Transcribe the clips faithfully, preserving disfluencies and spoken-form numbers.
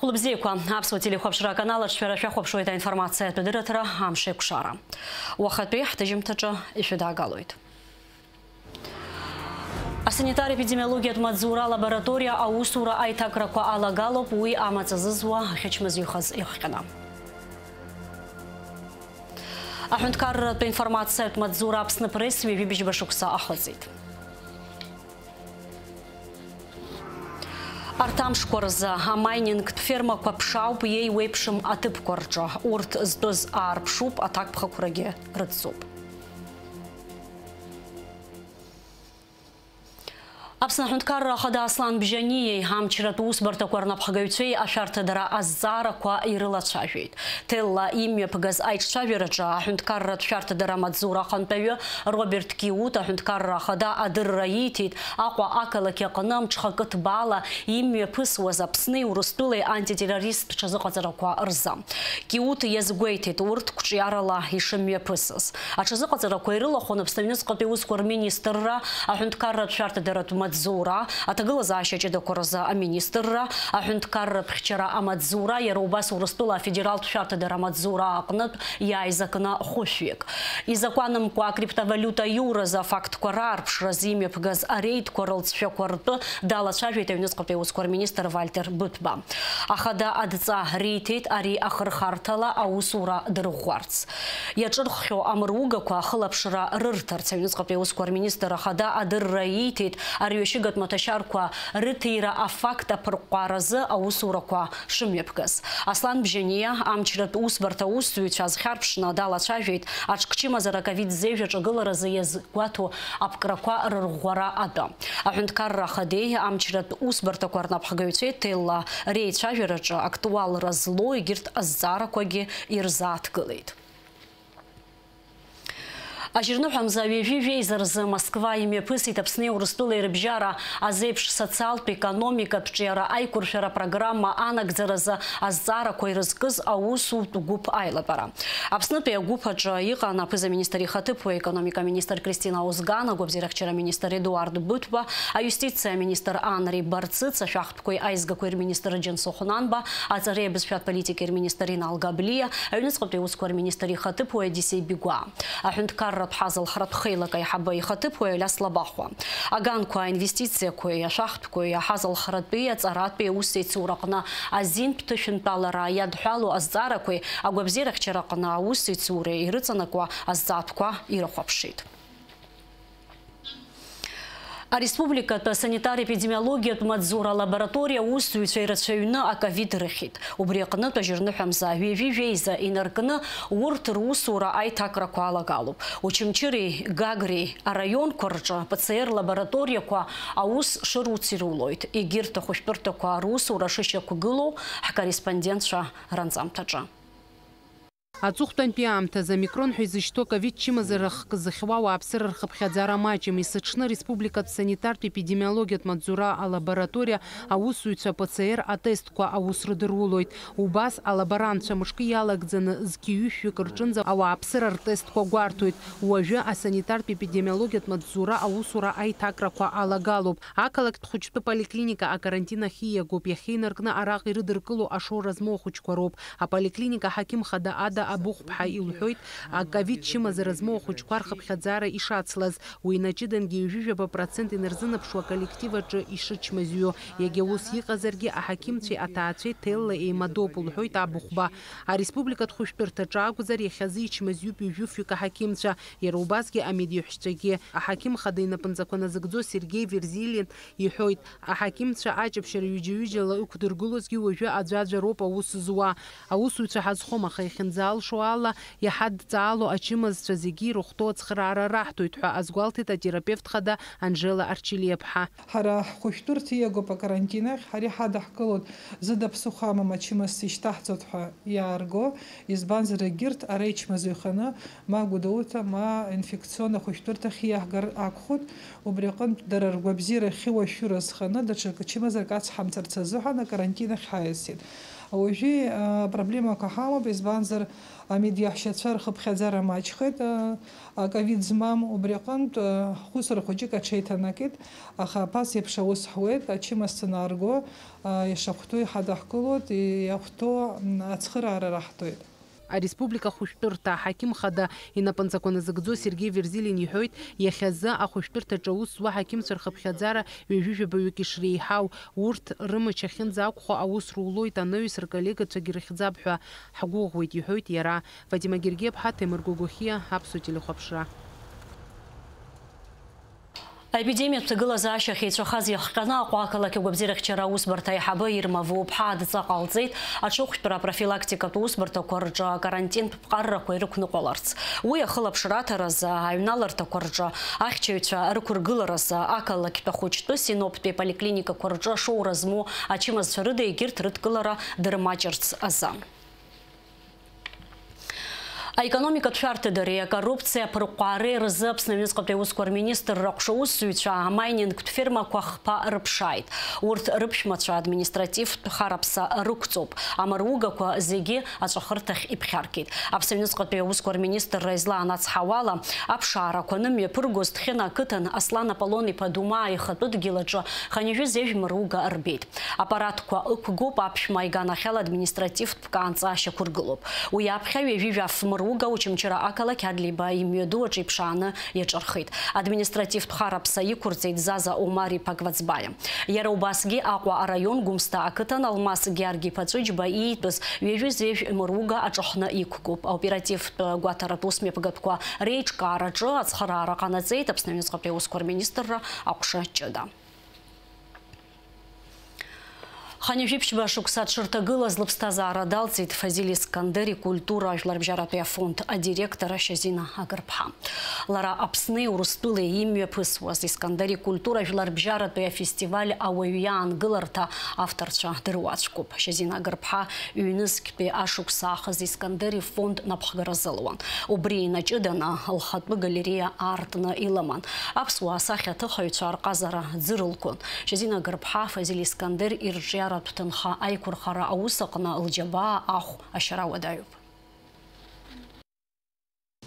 Лыбзиақәа, аԥсуа телехәаԥшра аканал аҿы шәара шәахәаԥшуеит аинформациатә адырраҭара «Амш еиқәшара». Уахатәи ҳҭыжьымҭаҿы ишәыдаагалоит. Асанитар-епидемиологиатә маҵзура алабораториа аусура аиҭакрақәа алагалоуп, уи амаҵ азызуа ахьычмазаҩхаз иахҟьаны. Аҳәынҭқарратә информациатә маҵзура Аԥсны Пресс ҩажәи бжьба шықәса ахыҵит. Арҭ амшқәа рзы амайнингтә фермақәа ԥшаауп иеиуеиԥшым аҭыԥқәа рҿы. Урҭ зтәыз аарԥшуп, аҭакԥхықәрагьы рыӡӡоуп. Аԥсны Аҳәынҭқарра Ахада Аслан Бжьаниеи амчратә усбарҭақәа рнапхгаҩцәеи ашәарҭадара азҵаарақәа ирылацәажәеит. Ҭелла имҩаԥгаз аиҿцәажәараҿы аҳәынҭқарратә шәарҭадара амаҵзура ахантәаҩы Роберт Киут Аҳәынҭқарра Ахада адырра ииҭеит Аҟәа ақалақь аҟны мҽхакы ҭбаала имҩаԥысуаз Аԥсни Урыстәылеи антитеррористтә ҽазыҟаҵарақәа рзы. Киут иазгәеиҭеит урҭ қәҿиарала ишымҩаԥысыз. Аҽазыҟаҵарақәа ирылахәын Аԥсны аҩныҵҟатәи аусқәа рминистрра, аҳәынҭқарратә шәарҭадаратә маҵзура, аҭагылазаашьа ҷыдақәа рзы аминистрра, аҳәынҭқарратә хьчара амаҵзура, иара убас Урыстәыла афедералтә шәарҭадара амаҵзура аҟнытә иааизакны хәышәҩык. Изакәанымкәа акриптовалиута аиуразы афактқәа раарԥшразы имҩаԥгаз ареидқәа рылҵшәақәа ртәы далацәажәеит аҩныҵҟатәи аусқәа рминистр Вальтер Быҭәба. Ахада адҵа риҭеит ари ахырхарҭала аусура дырӷәӷәарц. Иаҿырххьоу амыругақәа ахылаԥшра рырҭарц аҩныҵҟатәи аусқәа рминистр Ахада адырра ииҭеит арҩашьыгатә маҭәашьарқәа рыҭира афакт аԥырҟәҟәаразы аусурақәа шымҩаԥгаз. Аслан Бжьаниа амчратә усбарҭа аусзуҩцәа азхьарԥшны далацәажәеит аҽкчымазара ковид зеижә аҿагыларазы иазгәаҭоу аԥкрақәа рырӷәӷәара атәы. Аҳәынҭқарра Ахадеи амчратә усбарҭақәа рнапхгаҩцәеи Ҭелла реицәажәараҿы актуалра злоу егьырҭ азҵаарақәагьы ирзааҭгылеит. Ажьырныҳәа мза ҩажәи жәеиза рзы Москва имҩаԥысит Аԥсни Урыстәылеи рыбжьара азеиԥш социалтә, економикатә ҿиара аиқәыршәара программа анагӡаразы азҵаарақәа ирызкыз аусутә гәыԥ аилатәара. Аԥснытәи агәыԥ аҿы иҟан аԥыза-министр ихаҭыԥуаҩ, аекономика министр Кристина Озган, агәабзиарахьчара министр Едуард Быҭәба, аиустициа аминистр Анри Барцыц, ашәахтәқәеи аизгақәеи рминистр Џьансыхә Нанба, аҵареи абызшәатә политикеи рминистр Инал Габлиа, аҩныҵҟатәи аусқәа рминистр ихаҭыԥуаҩ Одиссеи Бигәаа, аҳәынҭқарратә ҳазалхратә хеилак аиҳабы ихаҭыԥуаҩ Алиас Лабахәуа, аганқәа, аинвестициақәеи ашәахтәқәеи аҳазалхратәи аҵаратәи аусеицураҟны азинтә ҭышәынтәалара иадҳәалоу азҵаарақәеи агәабзиарахьчараҟны аусеицуреи ирыҵанакуа азҵаатәқәа ирыхәаԥшит. Ареспубликатә асанитар-епидемиологиатә маҵзура алабораториа аусзуҩцәа ирацәаҩны аковид рыхьит. Убри аҟнытә ажьырныҳәа мза ҩажәи жәеиза инаркны урҭ русура аиҭакрақәа алагалоуп. Очамчыреи Гагреи араионқәа рҿы П Ц Р лабораториақәа аус шыруц ирулоит. Егьырҭ ахәышәтәырҭақәа русура шышьақәгылоу ҳкорреспондентцәа ранҵамҭаҿы. Аҵыхәтәантәи аамҭазы омикрон ҳәа изышьҭоу ковид чымазара хкы зыхьуа ауааԥсыра рхыԥхьаӡара маҷым. Есыҽны ареспубликатә санитартә епидемиологиатә маҵзура алабораториа аусзуҩцәа П Ц Р атестқәа аус рыдырулоит. Убас алаборантцәа мышкы иалагӡаны зқьи ҩышәҩык рҿынӡа ауааԥсыра ртестқәа гәарҭоит. Уажәы асанитартә епидемиологиатә маҵзура аусура аиҭакрақәа алагалоуп. Ақалақьтә хәыҷтәы поликлиника акарантин ахь ииагоуп. Иахьа инаркны араҟа ирыдыркыло ашоура змоу ахәыҷқәа роуп. Аполиклиника аҳақьым хада Ада Абыхәԥҳа илҳәоит, аковид чымазара змоу ахәыҷқәа рхыԥхьаӡара ишацлаз, уи наҷыдангьы ҩажәижәаба процент инарзынаԥшуа аколлектив аҿы ишычмазаҩу. Иагьа ус иҟазаргьы, аҳақьымцәеи аҭаацәеи Ҭелла еимадоуп, лҳәоит Абыхәба. Ареспубликатә хәышәтәырҭаҿы акәзар, иахьазы ичмазаҩуп ҩажәи фҩык аҳақьымцәа, иара убасгьы амедиҳәшьцәагьы. Аҳақьым хада инапынҵақәа назыгӡо Сергеи Верзилин иҳәоит, аҳақьымцәа аҷаԥшьара ҩыџьа-ҩыџьала ықәдыргылозгьы уажәы аӡәаӡәа роуп аус зуа. Аусуҩцәа ҳазхом, аха иахьынӡалшо ала, иҳадҵаало ачымазцәа зегьы ирыхәҭоу ацхыраара раҳҭоит ҳәа азгәалҭеит атерапевт хада Анжела Арчелиаԥҳа. Ҳара ҳхәышәтәырҭа ииагоуп акарантин ахь, ҳара иҳадаҳкылоит, зыда ԥсыхәа амам ачымазцәа ишьҭаҳҵоит ҳәа иаарго, избанзар, егьырҭ ара ичмазаҩханы ма Гәдоуҭа, ма инфекционно ахәышәтәырҭахь иаҳгар акәхоит. Убри аҟынтә дара ргәабзиара ахьуашәу рызханы даҽакы чымазарак ацҳамҵарц азыҳәан акарантин ахь ҳаиасит. Уажәы, а, проблемақәа ҳамоуп, избанзар, амедиаҳәшьацәа рхыԥхьаӡара маҷхеит, а, аковид змам, убри аҟынтә, а, ҳхәыцра хәыҷык аҽеиҭанакит, аха абас еиԥш аус ҳуеит, ачымазцәа наарго, а, ишахәҭоу иҳадаҳкылоит, иахәҭоу, м, ацхыраара раҳҭоит. Ареспублика ахәышәтәырҭа аҳақьым хада инапынҵақәа назыгӡо Сергеи Верзилин иҳәоит, иахьазы ахәышәтәырҭаҿы аус зуа аҳақьымцәа рхыԥхьаӡара ҩажәи жәабаҩык ишреиҳау, урҭ рымч ахьынӡаақәхо аус рулоит анаҩс рколлегацәагьы рыхьӡап ҳәа ҳгәыӷуеит, иҳәоит иара. Фатима Гергиаԥҳа, Ҭемыр Гогохиа, Аԥсуа телехәаԥшра. Аепидемиатә ҭагылазаашьа ахьеицәахаз иахҟьаны Аҟәа ақалақь агәабзиарахьчара аусбарҭа аиҳабы Ирма Вуаԥҳа адҵа ҟалҵеит аҽыхәшәтәра апрофилактикатә усбарҭақәа рҿы акарантинтә ԥҟаррақәа ирықәныҟәаларц. Уи ахылаԥшра аҭаразы, аҩналарҭақәа рҿы, ахьчаҩцәа рықәыргыларазы, ақалақьтә ахәыҷтәы Синоптәи аполиклиникақәа рҿы ашоура змоу ачымазцәа рыда егьырҭ рыдкылара дырмаҷырц азы. Аекономикатә шәарҭадареи акоррупциа аԥырҟәаареи рзы Аԥсны аҩныҵҟатәи аусқәа рминистрра аҟәша аусзуҩцәа амайнинқтә фермақәа хԥа рыԥшааит. Урҭ рыԥшәмацәа административтә хараԥса рықәҵоуп. Амыругақәа зегьы аҵәахырҭахь иԥхьаркит. Аԥсны аҩныҵҟатәи аусқәа рминистрра излаанацҳауала, аԥшаарақәа анымҩаԥыргоз Ҭхьына ақыҭан Аслан Аполлон-иԥа Думаа ихатәы дгьыл аҿы хынҩажәи зежә мыруга рбеит. Аппаратқәа ықәгоуп, аԥшәма иганахьала административтә ԥкаанҵа шьақәыргылоуп. Уи аԥхьа ҩажәи жәаф мыруга Очамчыра ақалақь Адлеиба имҩаду аҿы иԥшааны иаҿырхит. Административтә хараԥса иқәырҵеит Заза Омар-иԥа Кваӡбаиа. Иара убасгьы Аҟәа араион Гәымсҭа ақыҭан Алмас Георги-иԥа Ҵәыџьба иитәыз ҩажәи зежә мыруга аҿыхны иқәгоуп. Аоперативтә гәаҭаратә усмҩаԥгатәқәа реиҿкаараҿы ацхыраара ҟанаҵеит Аԥсны аҩныҵҟатәи аусқәа рминистрра аҟәша ҷыда. Хынҩажәи ԥшьба шықәса дшырҭагылаз лыԥсҭазаара далҵит Фазиль Искандер икультура жәларбжьаратәи афонд адиректор Шьазина Агырԥҳа. Лара Аԥсни Урыстәылеи имҩаԥысуаз Искандер икультура жәларбжьаратәи афестиваль ауаҩы иаангыларҭа авторцәа дыруаӡәкуп. Шьазина Агырԥҳа ҩнызқьтәи ашықәс аахыс Искандер ифонд напхгара азылуан. Убри инаҷыданы лхатәы галереиа аартны илыман. Аԥсуаа асахьаҭыхыҩцәа рҟазара ӡырылгон. Шьазина Гырԥҳа Фазиль Искандер ирҿиаратә ҭынха аиқәырхара аус аҟны лџьабаа ахә ашьара уадаҩуп.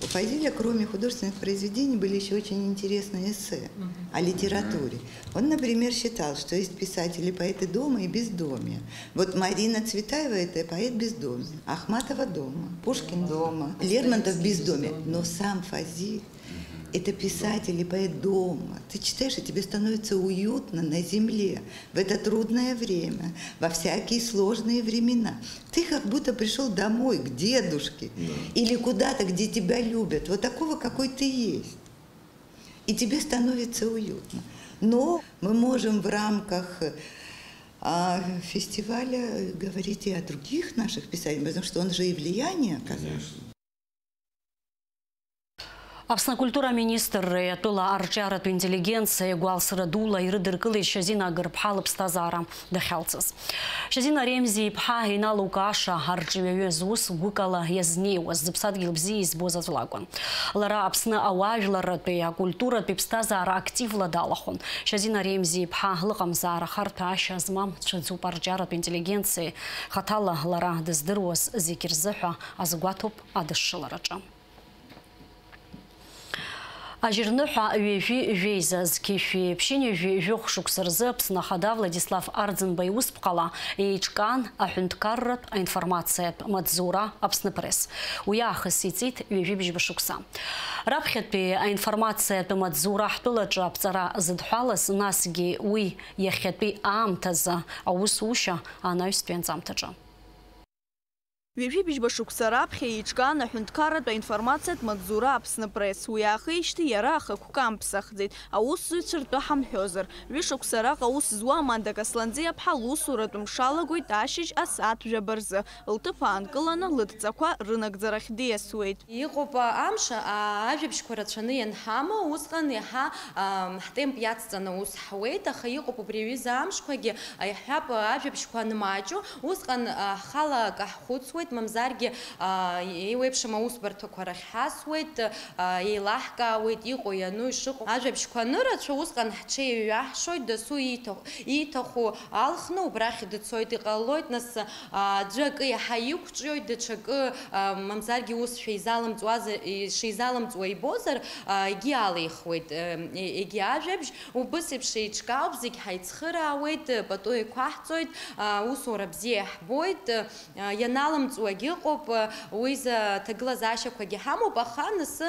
У Фазиля, кроме художественных произведений, были еще очень интересные эссе о литературе. Он, например, считал, что есть писатели-поэты дома и бездомья. Вот Марина Цветаева — это поэт бездомья, Ахматова дома, Пушкин дома, Лермонтов бездомья. Но сам Фазиль — это писатель и поэт дома. Ты читаешь, и тебе становится уютно на земле, в это трудное время, во всякие сложные времена. Ты как будто пришёл домой, к дедушке, да, или куда-то, где тебя любят. Вот такого, какой ты есть. И тебе становится уютно. Но мы можем в рамках, а, фестиваля говорить и о других наших писателях, потому что он же и влияние оказал. Конечно. Аԥсны акультура аминистрреи атәыла арҿиаратә интеллигенциеи гәалсра дула ирыдыркылеит Шьазина Агырԥҳа лыԥсҭазаара дахьалҵыз. Шьазина Ремзи-иԥҳа иналукааша арҿиаҩы зус гәыкала иазнеиуаз, зыԥсадгьыл бзиа избоз аӡә лакәын. Лара Аԥсны ауаажәларратәи акультуратәи ԥсҭазаара активла далахәын. Шьазина Ремзи-иԥҳа лыҟамзаара харҭәаашьа змам цәаӡуп арҿиаратә интеллигенциеи, хаҭала лара дыздыруаз зегь рзыҳәа азгәаҭоуп адышшылараҿы. Ажьырныҳәа ҩажәи жәеиза зқьи шәи ԥшьынҩажәи жәохә шықәса рзы Аԥсны Ахада Владислав Арӡынба иусԥҟала еиҿкаан аҳәынҭқарратә аинформациатә маҵзура Аԥсны Пресс. Уи аахыс иҵит ҩажәи бжьба шықәса. Раԥхьатәи аинформациатә маҵзура ҳтәылаҿы аԥҵара зыдҳәалаз, насгьы уи иахьатәи аамҭазы аусушьа анаҩстәи анҵамҭаҿы. Ҩажәи бжьба шықәса раԥхьа еиҿкаан аҳәынҭқарратә аинформациатә маҵзура Аԥсны Пресс. Уи аахижьҭеи иара ахықәкы амԥсахӡеит, аусзуҩцәа ртәы ҳамҳәозар. Ҩышықәса араҟа аус зуа Аманда Касланӡиаԥҳа лусуратә мш алагоит ашьыжь асааҭ жәаба рзы. Лҭыԥ аанкыланы лыдҵақәа рынагӡарахь диасуеит. Иҟоуп, а, амш, а, ажәабжьқәа рацәаны ианҳамоу, усҟан иаҳа, а, ҳтемп иацҵаны аус ҳуеит, аха иҟоуп убри аҩыза амшқәагьы, а, иаҳҳәап, а, ажәабжьқәа анмаҷу, усҟан, а, ҳхала акы ҳхәыцуеит, Мамзаргьы, аа, еиуеиԥшым аусбарҭақәа рахь ҳасуеит, аа, еилаҳкаауеит иҟоу иану ишыҟоу. Ажәабжьқәа анырацәа, усҟан ҳҽеиҩаҳшоит, дасу ииҭаху, ииҭаху алхны убрахь дцоит. Иҟалоит, нас, аа, аӡәы акы иаҳа иқәҿиоит, даҽакы, аа, мамзаргьы ус шәеизалымҵуазар, и-, шеизалымҵуа ибозар, аа, егьи алихуеит, е-, егьи ажәабжь. Убыс еиԥш еиҿкаауп, зегь ҳаицхыраауеит, пату еиқәаҳҵоит, аа, усура бзиа иаҳбоит. Ианалымҵуагь ыҟоуп, уи изы аҭагылазаашьақәагьы ҳамоуп, аха нас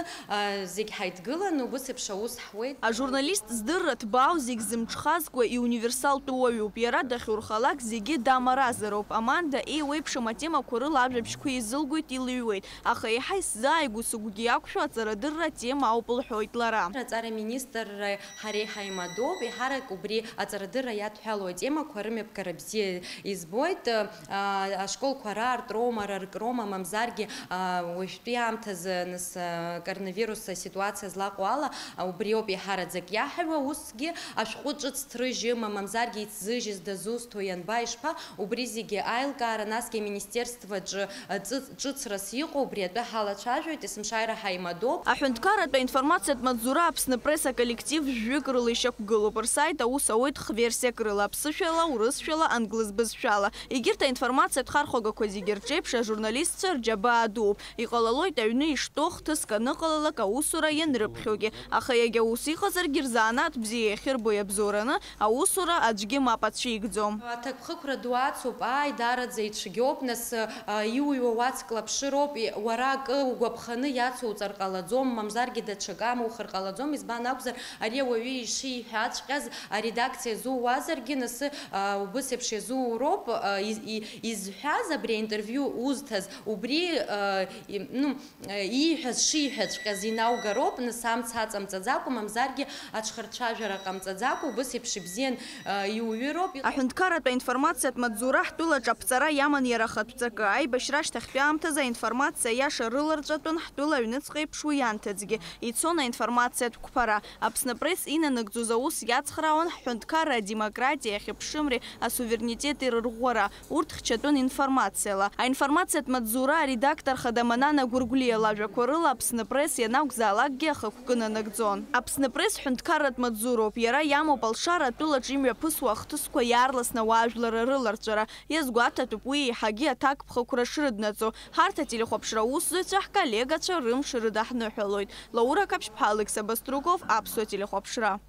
зегь ҳаидгыланы убыс еиԥш аус ҳуеит. Ажурналист здырра ҭбаау зегь зымҽхазкуа иуниверсалтә уаҩуп. Иара дахьурхалак зегьы дамаразароуп. Аманда еиуеиԥшым атемақәа рыла ажәабжьқәа еизылгоит, илыҩуеит. Аха еиҳа исзааигәоу сыгәгьы иақәшәо аҵарадырра атема ауп, лҳәоит лара. Аҵара министрра ҳареи ҳаимадоуп, еиҳарак убри аҵарадырра иадҳәалоу атемақәа рымҩаԥгара бзиа избоит, аа, ашколқәа раартроума, раркроума, мамзаргьы, аа, уажәтәи аамҭазы, нас, аа, коронавирус аситуациа злаҟоу ала, аа, убриоуп еиҳараӡак иаҳҩуа, усгьы ашәҟәы ҿыц ҭрыжьыма, мамзаргьы ицзыжьыз дазусҭоу ианба, ишԥа, убри зегьы аилкаара, насгьы аминистерстваҿы, аа, ҵы-, ҿыцрас иҟоу, убри атәы ҳалацәажәоит, есымшааира ҳаимадоуп. Аҳәынҭқарратә аинформациатә маҵзура Аԥсны Пресс аколлектив жәҩык рыла ишьақәгылоуп. Рсайт аус ауеит хверсиак рыла, аԥсышәала, урысшәала, англыз бызшәала. Егьырҭ аинформациатә хархәагақәа зегьы рҿеиԥш ажурналистцәа рџьабаа дууп. Иҟалалоит аҩны иштәоу хҭыск аныҟалалак аусура ианрыԥхьогьы, аха иагьа ус иҟазаргьы рзанааҭ бзиа иахьырбо иабзоураны аусура аӡәгьы мап ацәигӡом. Аҭакԥхықәра ду ацуп, ааи, даараӡа ицәгьоуп, нас, а, иуҩуа уацклаԥшыроуп, и-, уара акы угәаԥханы иацуҵар ҟалаӡом, мамзаргьы даҽакы амухыр ҟалаӡом, избан акәзар, ари ауаҩы ишиҳәаҵәҟьаз аредакциа зууазаргьы, нас, а, убыс еиԥш иазууроуп, а, из-, и-, изҳәаз абри аинтервиу узҭаз, убри, а, и-, ну, ииҳәаз шиҳәаҵәҟьаз инаугароуп, нас амца аҵамҵаӡакәа, мамзаргьы аҽхырцәажәара ҟамҵаӡакәа, убыс еиԥш ибзиан, а, иуҩыроуп. Аҳәынҭқарратә аинформациатә маҵзура ҳтәылаҿы аԥҵара иаман иара ахатә ҵакы. Аибашьра ашьҭахьтәи аамҭазы аинформациа аиаша рыларҵәатәын ҳтәыла аҩныҵҟа еиԥш уи анҭыҵгьы. Ицон аинформациатә қәԥара. Аԥсны Пресс инанагӡоз аус иацхраауан ҳҳәынҭқарра адемократиеи ахьыԥшымреи асуверенитети рырӷәӷәара. Урҭ хьчатәын информациала. Аинформациатә маҵзура аредактор хада Манана Гәыргәлиа лажәақәа рыла Аԥсны Пресс ианакәзаалакгьы ахықәкы нанагӡон. Аԥсны Пресс ҳәынҭқарратә маҵзуроуп. Иара иамоуп алшара атәылаҿ имҩаԥысуа ахҭысқәа иаарласны ауаажәлар рыларҵәара. Иазгәаҭатәуп уи еиҳагьы аҭакԥхықәра шрыднаҵо. Ҳарҭ ателехәаԥшра аусзуҩцәа ҳколлегацәа рымш рыдаҳныҳәалоит. Лаура Қаԥшьԥҳа, Алықьса Баструков, Аԥсуа телехәаԥшра.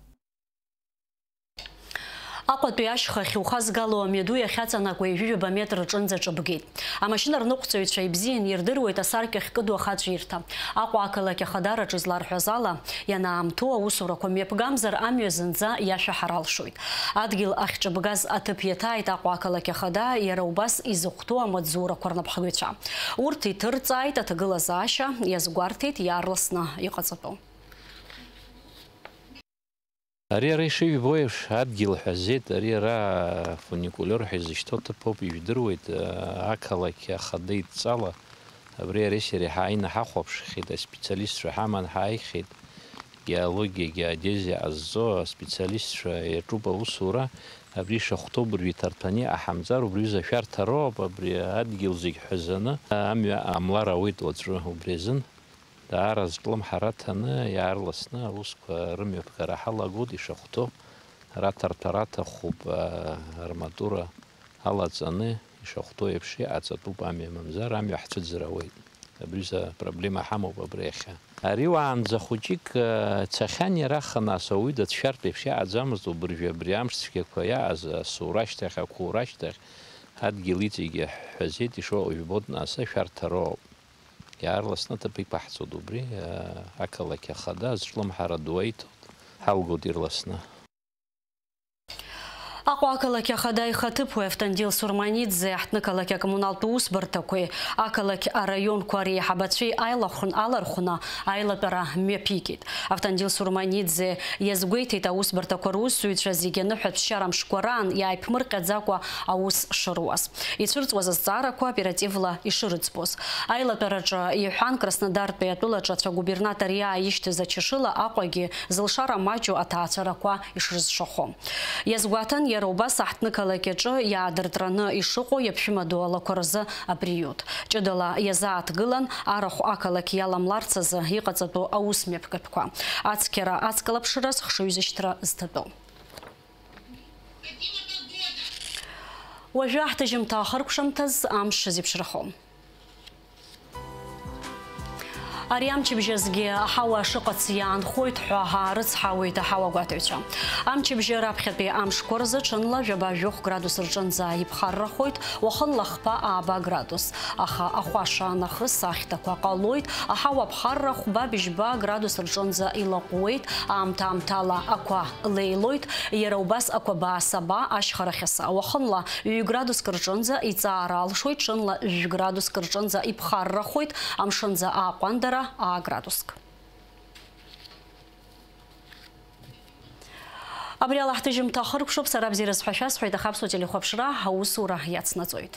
Аҟәатәи ашьхахь иухазгало амҩаду иахьаҵанакуа ҩажәижәаба метр рҿынӡа ҿыбгеит. Амашьына рныҟәцаҩцәа ибзиан ирдыруеит асаркьахь кыду ахаҵәирҭа. Аҟәа ақалақь ахадараҿы изларҳәаз ала, ианаамҭоу аусурақәа мҩаԥгамзар, амҩа зынӡа иашәаҳар алшоит. Адгьыл ахьҿыбгаз аҭыԥ иаҭааит Аҟәа ақалақь ахада, иара убас изыхәҭоу амаҵзурақәа рнапхгаҩцәа. Урҭ иҭырҵааит аҭагылазаашьа, иазгәарҭеит иаарласны иҟаҵатәу. Ари ара ишыжәбо еиԥш, адгьыл ҳәазеит, ари ара фуникулиор ҳәа изышьҭоу ҭыԥоуп, ижәдыруеит, ақалақь ахада идҵала, абри ареси иареи ҳааины ҳахәаԥшхьеит, аспециалистцәа ҳаман ҳааихьеит, геологиа, геодезиа ҟазҵо аспециалистцәа иаҿуп аусура, абри ишахәҭоу убыржәы иҭарҭәаны иҟаҳамҵар, убри аҩыза ашәарҭароуп, абри адгьыл зегь ҳәазаны амҩа ҟамлар ауеит уаҵәы убри азын. Даара зҿлымҳара ҭаны, иаарласны аусқәа рымҩаԥгара ҳалагоит, ишахәҭоу раҭарҭәара аҭахуп, арматура алаҵаны, ишахәҭоу еиԥш иҟаҵатәуп амҩа, мамзар амҩа ҳцәыӡыр ауеит. Абри аҩыза апроблема ҳамоуп абри иахьа. Ари уаанӡа хәыҷык, э, цахьан иара, аха нас ауаҩы дацәшәартә еиԥш иҟаӡамызт, убыржәы абри амш цәгьақәа иааз асура ашьҭахь, ақәура ашьҭахь адгьыл иҵегьы ҳҳәазеит, ишыҟоу жәбоит, нас ашәарҭароуп. Иаарласны аҭыԥ иқәаҳҵоит убри, э, ақалақь ахада азҿлымҳара ду аиҭоит, ҳалгоит ирласны. Аҟәа ақалақь ахада ихаҭыԥуаҩ Автандил Сурманиӡе, аҳҭнықалақь акоммуналтә усбарҭақәеи ақалақь араионқәа реиҳабацәеи аилахәын алархәны аилатәара мҩаԥигеит. Автандил Сурманиӡе иазгәеиҭеит, аусбарҭақәа русзуҩцәа зегьы аныҳәатә ԥсшьара мшқәа раан иааиԥмырҟьаӡакәа аус шыруаз, ицәырҵуаз азҵаарақәа оперативла ишырыӡбоз. Аилатәараҿы иҳәан, Краснодартәи атәылаҿы ацәагубернатор иааишьҭыз ачашыла Аҟәагьы зылшара маҷу аҭаацәарақәа ишрызшахо. Иазгәаҭан, Иара убас аҳҭнықалақь аҿы иаадыртраны ишыҟоу иаԥшәымаду алақәа рзы априут. Ҷыдала иазааҭгылан арахә ақалақь иаламларц азы иҟаҵатәу аусмҩаԥгатәқәа. Ацқьара ацклаԥшраз хшыҩзышьҭра зҭатәоу. Уажәы аҳҭыжьымҭа ахыркәшамҭаз амш зеиԥшрахон. Ари амчыбжьазгьы аҳауа шыҟац иаанхоит ҳәа аарыцҳауеит аҳауагәаҭаҩцәа. Амчыбжьы раԥхьатәи амшқәа рзы ҽынла жәаба-жәохә градус рҿынӡа иԥхаррахоит, уахынла хԥа-ааба градус. Аха ахәаша нахыс ахьҭақәа ҟалоит, аҳауа ԥхарра хәба-быжьба градус рҿынӡа илаҟәуеит, аамҭа-аамҭала ақәа леилоит, иара убас ақәабаа-сабаа ашьхарахьаса. Уахынла ҩ-градуск рҿынӡа иҵаара алшоит, ҽынла жәградуск рҿынӡа иԥхаррахоит, амшынӡа ааҟәандара аа-градуск. Абри ала ҳҭыжьымҭа ахыркәшоуп, сара бзиараз ҳәа шәасҳәеит, аха Аԥсуа телехәаԥшра аусура иацнаҵоит.